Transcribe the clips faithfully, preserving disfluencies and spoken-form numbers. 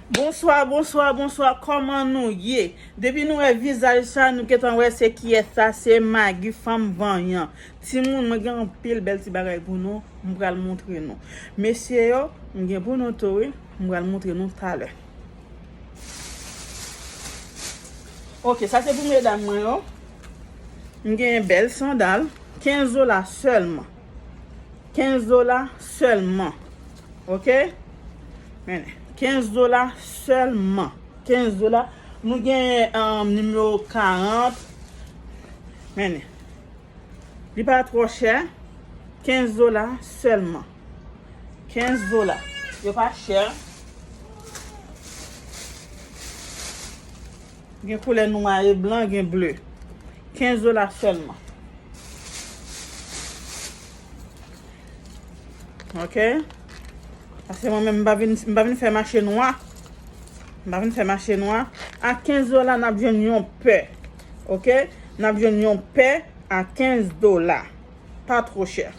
Bonswa, bonswa, bonswa, kòman nou ye? Depi nou wè vizaj sa, nou gentan wè se kiyès sa, se Magi fanm vanyan. Timoun, mwen gen anpil bèl ti bagay pou nou, m pral montre nou. Mesye yo, m gen pou nou tou, wi, m pral montre nou talè. Ok, sa se pou medam mwen yo. M gen bèl sandal, kenz dola sèlman. Kenz dola sèlman. Ok? Men, kenz dola sèlman. Kenz dola. Nou gen, um, nimewo karant. Men, li pa twò chè. Kenz dola sèlman. Kenz dola. Yo pa chè. Gen koulè nwa e blan, gen ble. Kenz dola sèlman. Ok? Paske mwen menm, m pa vin, m pa vin fè mache nwa. M pa vin fè mache nwa. A kenz dola, n ap jwenn yon pè. Ok? N ap jwenn yon pè a kenz dola. Pa twò chè.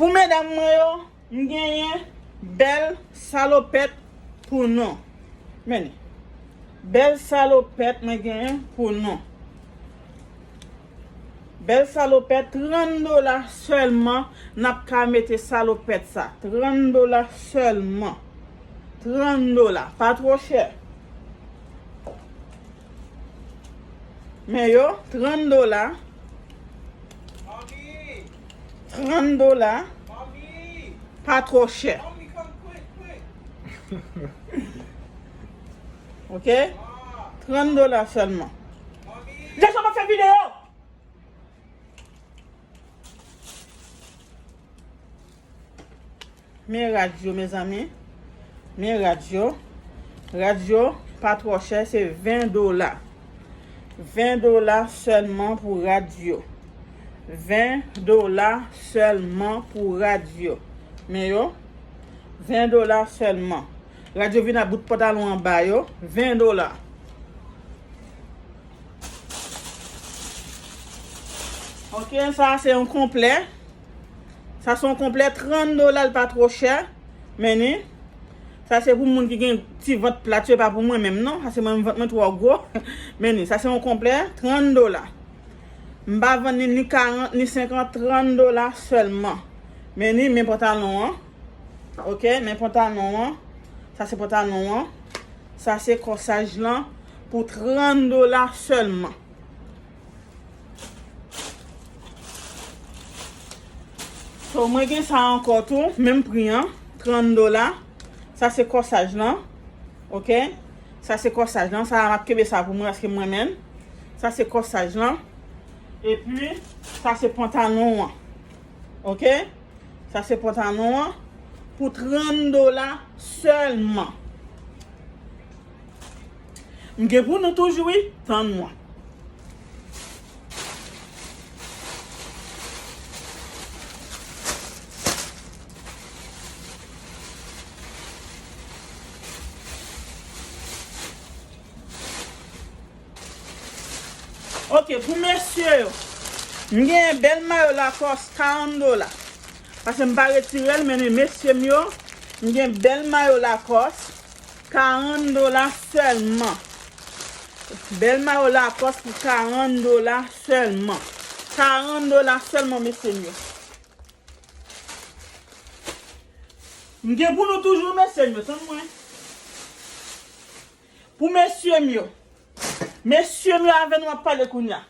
Pou medam mwen yo, m genyen bèl salopèt pou nou. Men, bèl salopèt mwen genyen pou nou. Bèl salopèt, trant dola sèlman, n ap ka mete salopèt sa. Trant dola sèlman. Trant dola, pa twò chè. Men yo, trant dola. Trant dola. Pa twò chè. Ok? Trant dola sèlman. Jason pa fè videyo! Men rad yo, mezanmi. Men rad yo. Rad yo pa twò chè, se ven dola. Ven dola sèlman pou rad yo. Ven dola sèlman pou rad yo. Men yo, ven dola sèlman. Rad yo vin a bout pantalon anba yo, ven dola. Ok, sa se yon konplè. Sa se yon konplè, trant dola, l pa twò chè. Men ni. Sa se pou moun ki gen ti vant plat, se pa pou mwen menm non. Sa se mwen, vant mwen twò gwo. Men ni, sa se yon konplè, trant dola. M pa vann ni, ni karant, ni senkant, trant dola sèlman. Men ni, men pantalon an. Ok, men pantalon an. Sa se pantalon an. Sa se kòsaj lan pou trant dola sèlman. So, mwen gen sa ankò tou, menm pri an, trant dola. Sa se kòsaj lan. Ok? Sa se kòsaj lan. Sa a, m ap kenbe sa pou mwen, paske mwen menm. Sa se kòsaj lan. Epi, sa se pantalon an. Ok? Sa se pantalon an. Pou trant dola sèlman. M gen pou nou toujou, wi. Tann mwen. Ok, pou mesye yo, m gen bèl mayo Lacoste, karant dola. Paske m pa retire l, men mesye m yo, m gen bèl mayo Lacoste, karant dola sèlman. Bèl mayo Lacoste pou karant dola sèlman. Karant dola sèlman, mesye m yo. M gen pou nou toujou, mesye m yo, tann mwen. Pou mesye m yo. Mesye m yo, avè nou m ap pale kounye a.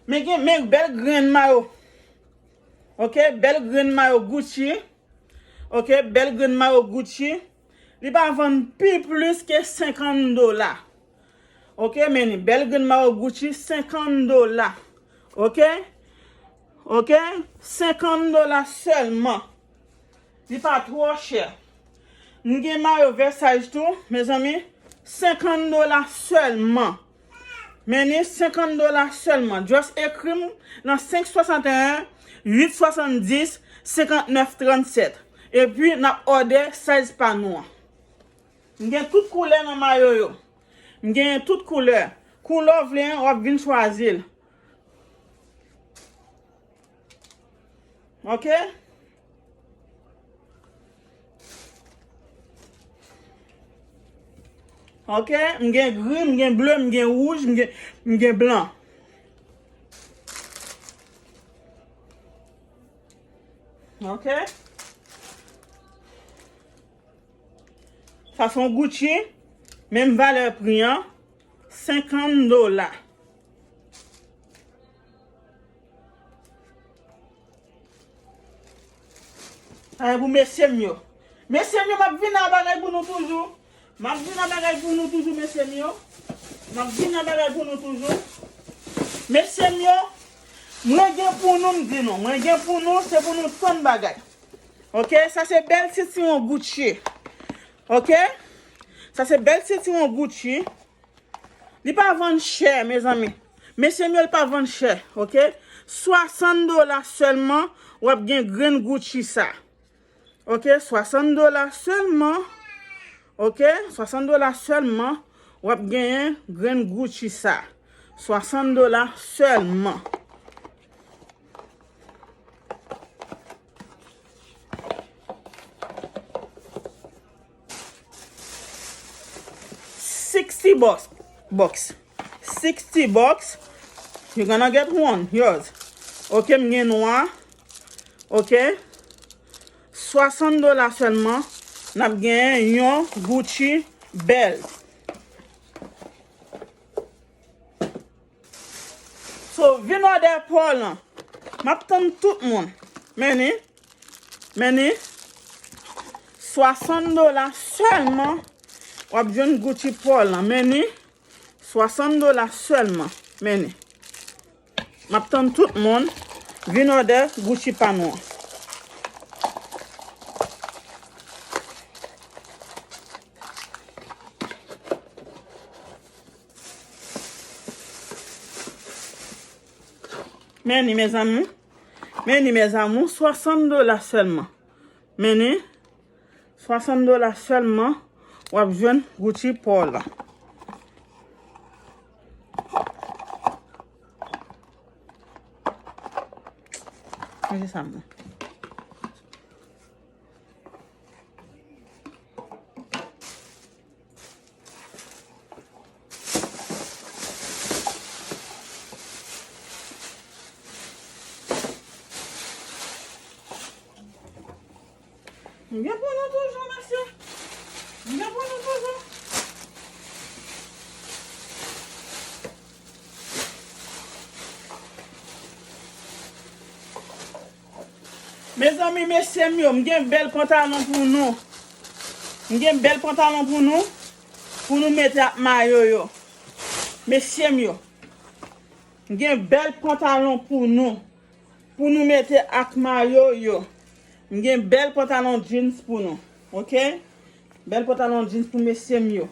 Men gen, men bèl grenn mayo. Ok, bèl grenn mayo Gucci. Ok, bèl grenn mayo Gucci. Li pa vann pi plis ke senkant dola. Ok, men ni bèl grenn mayo Gucci, senkant dola. Ok? Ok? Senkant dola sèlman. Li pa twò chè. M gen mayo Versace tou, mezanmi. Senkant dola sèlman. Men ni senkant dola sèlman. Just ekri m nan senk swasanteyen, uit swasanndis, senkantnèf trannsèt. Epi, n ap òdè size pa nou an. M gen tout koulè nan mayo yo. M genyen tout koulè. Koulè w vle an, w ap vin chwazi l. Ok? Ok, m gen gri, m gen ble, m gen wouj, m gen, m gen blan. Ok? Sa se yon Gucci, menm valè pri an, senkant dola. Ay, pou mesye m yo. Mesye m yo, m ap vin a bagay pou nou toujou. M ap vin a bagay pou nou toujou, mesye m yo. M ap vin a bagay pou nou toujou. Mesye m yo, mwen gen pou nou, m di nou. Mwen gen pou nou, se pou nou tann bagay. Ok, sa se bèl sentiwon Gucci. Ok? Sa se bèl sentiwon Gucci. Li pa vann chè, mezanmi. Mesye m yo, li pa vann chè, ok? Swasant dola sèlman, w ap gen grenn Gucci sa. Ok? Swasant dola sèlman. Ok? Swasant dola sèlman, w ap genyen grenn Gucci sa. Swasant dola sèlman. Sixty bucks, bucks. Sixty bucks. You're gonna get one, yours. Ok, m gen nwa. Ok. Swasant dola sèlman, n ap gen yon Gucci bèl. So, vin òdè pa w lan. M ap tann tout moun. Men ni. Men ni. Swasant dola sèlman, w ap jwenn Gucci pa w lan. Men ni. Swasant dola sèlman. Men ni. M ap tann tout moun. Vin òdè Gucci pa nou an. Men ni, mes amours. Men ni, mes amours, swasant dola sèlman. Men ni, swasant dola sèlman, w ap jwenn Gucci pa w lan. Manje sa mwen. M gen pou nou toujou, mesye. M gen pou nou toujou. Mezanmi, mesye m yo, m gen bèl pantalon pou nou. M gen bèl pantalon pou nou, pou nou mete ak mayo yo. Mesye m yo, m gen bèl pantalon pou nou, pou nou mete ak mayo yo. M gen bèl pantalon jeans pou nou, ok? Bèl pantalon jeans pou mesye m yo.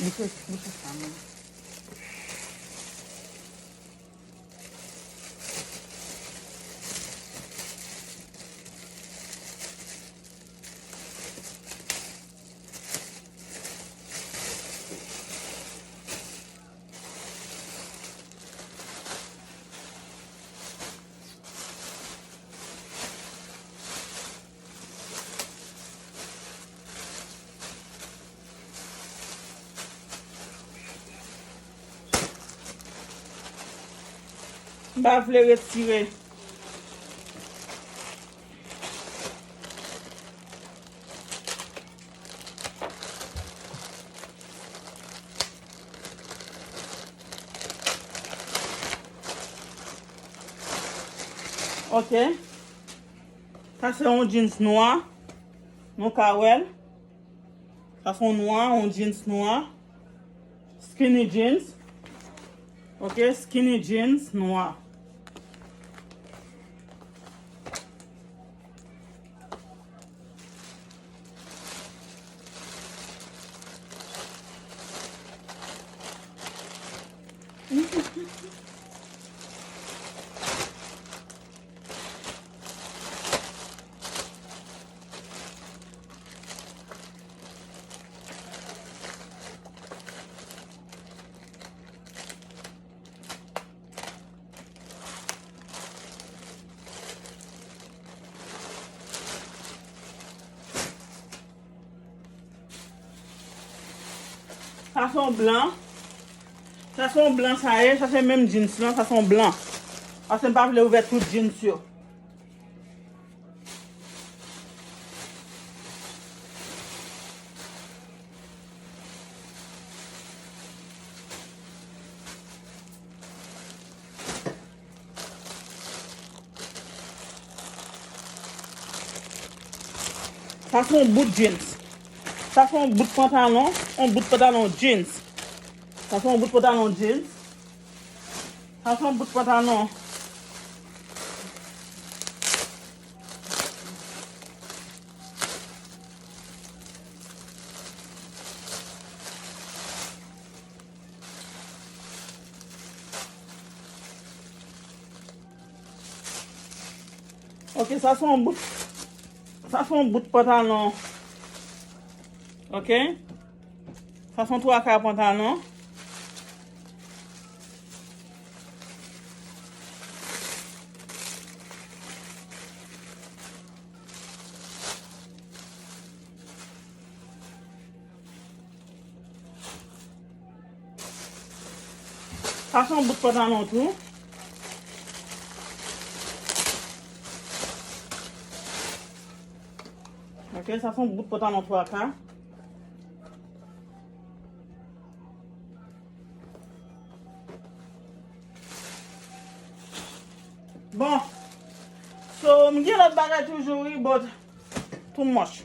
Bouche, bouche sa, mwen. M pa vle retire. Ok. Sa se yon jeans nwa. Nou ka wè l. Sa se yon nwa, yon jeans nwa. Skinny jeans. Ok, skinny jeans nwa. Sa se yon blan. Sa se yon blan sa ye. Sa se menm jeans lan. Sa se yon blan. Paske m pa vle ouvè tout jeans yo. Sa se yon bout jeans. Sa se yon bout pantalon, yon bout pantalon jeans. Sa se yon bout pantalon jeans. Sa se yon bout pantalon. Ok, sa se yon bout. Sa se yon bout pantalon. Ok. Sa se yon twa ka pantalon. Sa se yon bout pantalon tou. Ok, sa se yon bout pantalon twa ka. Bon. So, m gen lòt bagay toujou, wi, but too much.